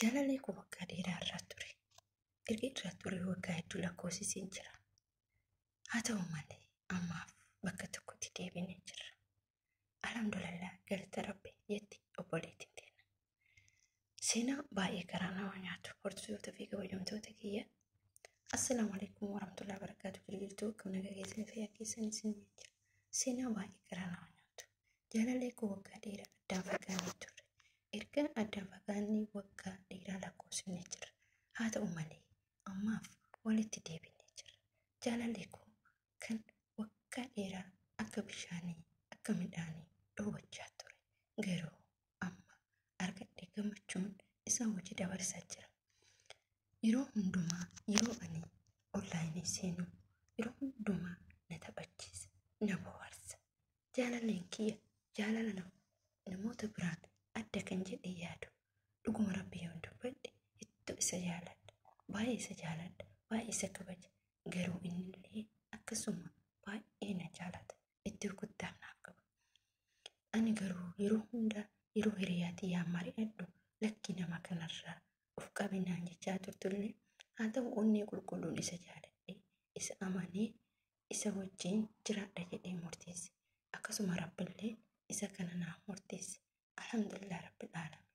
Jaalallee koo waggaa dheeraa irraa ture. Erga irraa ture waggaa hedduu lakkoofsisee jira. Haa ta'u malee ammaaf bakka tokkotti deebinee jirra. Alhamdulillah, galata Rabbi jetti obboleettiin teenya. Seenaa baay'ee garaa nama nyaatu, hordoftoota fi kabajamtoota kiyya. Assalaamu alaikum warahmatullahi wabarakatuh. Jirtu akkam, nagaa keessanii, fayyaa keessan isin jira. Seenaa baay'ee garaa nama nyaatu. Jaalallee koo waggaa dheeraa addaan fagaannee turre. Erga addaan fagaannee waggaa dheeraa lakkoofsifnee jirra. Haa ta'u malee ammaaf walitti deebinee jirra. Jaalallee koo kan waggaa dheeraa akka bishaanii akka midhaanii dhoowwachaa ture. Garuu amma argadhee gammachuun isaan wajji dabarsaa jira. Yeroo hundumaa yeroo ani online seenu yeroo hundumaa na taphachiisa, na bohaarsa. Jaalalleen kiyya jaalala namoota biraan adda kan jedhee yaadu. Dhuguma Rabbi yoon dubbadhe, hedduu isa jaaladha. Baay'ee isa jaaladha. Baay'ee isa kabaja. Garuu innillee akkasuma baay'ee na jaalata. Iddoo guddaa naaf qaba. Ani garuu yeroo hunda yeroo hiriyaatii yaa mari'adhu, lakkii nama kanarraa of qabinaan jechaa turtullee, haa ta'u onnee qulqulluun isa jaaladhe, isa amanee isa wajjin jiraadha jedhee murteesse. Akkasuma Rabbillee isa kana naaf murteesse. Alhamdulillah Rabbil aalamiin.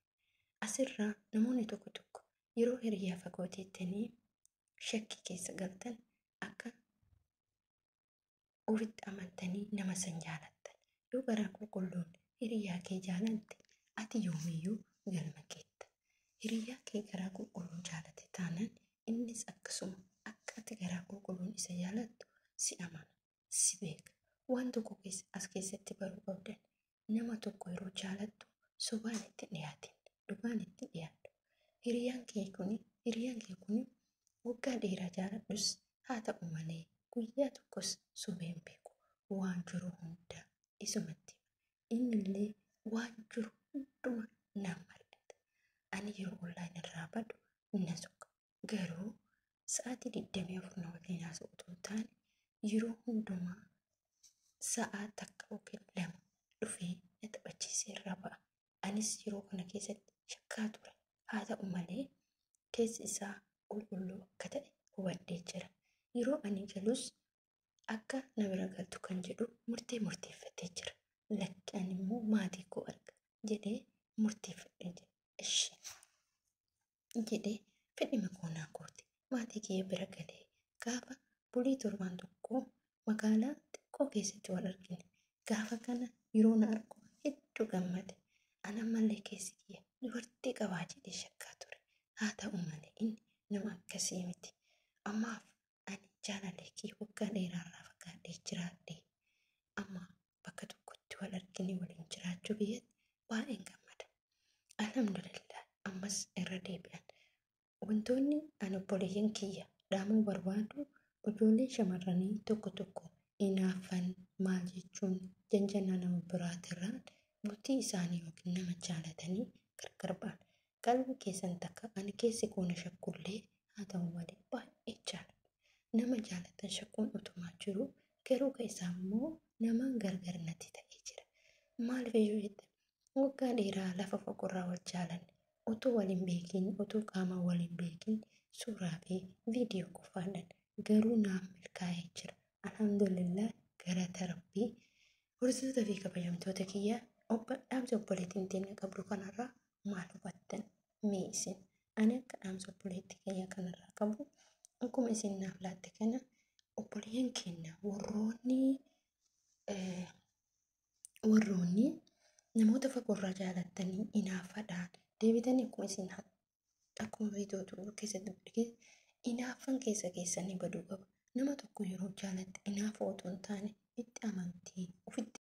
Asirraa namoonni tokko tokko yeroo hiriyaa fagoo teettanii shakkii keessa galtan, akka ofitti amantanii nama san jaalattan. Yoo garaa qulqulluun hiriyaa kee jaalatte, ati yoomiyyuu galma keetta. Hiriyaa kee garaa qulqulluun jaalate taanaan, innis akkasuma akka ati garaa qulqulluun isa jaalattu si amana, si beeka. Waan tokko as keessatti baruu qabdan, nama tokko yeroo jaalattu sobaan itti dhiyaatin, dhugaan itti dhiyaadhu. Hiriyaan kee kuni waggaa dheeraa jaaladhus, haa ta'u malee guyyaa tokkos sobee hin beeku. Waan jiru hunda isumatti hima. Innillee waan jiru hunduma naan mari'ata. Ani yeroo online irraa badu na soqa. Garuu sa'aatii 24 na waliin haasa'u otoo hin taane, yeroo hundumaa sa'aa 1 yookiin 2 dhufee na taphachiisee irraa ba'a. Anis yeroo kana keessatti shakkaa ture. Haa ta'u malee keessi isaa qulqulluu akka ta'e hubadhee jira. Yeroo ani galus akka na bira galtu kan jedhu murtee murteeffatee jira. Lakki, ani immoo maatii koo arga jedhee murteeffadhee jira. Ishee jedhee fedhima koo naa goote. Maatii kiyya bira galee gaafa bulii torbaan tokko magaalaa xiqqoo keessatti wal argine. Gaafa kana yeroo na argu hedduu gammade. Ana ammallee keessi kiyya dubartii qabaa jedhee shakkaa ture. Haa ta'u malee inni nama akkasii miti. Ammaaf ani jaalallee kiyya waggaa dheeraarraa fagaadhee jiraadhe. Amma bakka tokkotti wal argine waliin jiraachuu biyyatti baay'een gammada. Alhamdulillah, ammas irra deebi'an. Wantoonni ani obboleeyyan kiyya dhaamuu barbaadu, ijoollee shamarranii tokko tokko hinaaffan maal jechuun janjannaa nama biraatirraan bultii isaanii yookiin nama jaalatanii gargar ba'an. Qalbii keessan takka ani keessi koona shakkullee, haa ta'u malee baay'ee jaaladha. Nama jaalatan shakkuun utumaa jiru, garuu ka isaa immoo namaan gargar natti ta'ee jira. Maaliif iyyuu jette, waggaa dheeraa lafa fagorraa wal jaalanne, otoo wal hin beekin, otoo qaama wal hin beekin, suuraa fi viidiyoo qofaadhaan, garuu naaf milkaa'ee jira. Alhamdulillah, galata Rabbii. Hordoftoota fi kabajamtoota kiyya, dhaamsa obboleettiin teenya qabdu kanarraa maal hubattan mee isin? Ani akka dhaamsa obboleettii kiyya kanarraa qabu, akkuma isin naaf laatte kana, obboleeyyan keenya warroonni namoota fagoorraa jaalattanii hinaaffadhaan deebitanii, akkuma isin akkuma viidiyoo keessatti hinaaffan keessa keessanii baduu qaba. Nama tokko yeroo jaalatte hinaafa otoo hin taane itti amantee ofitti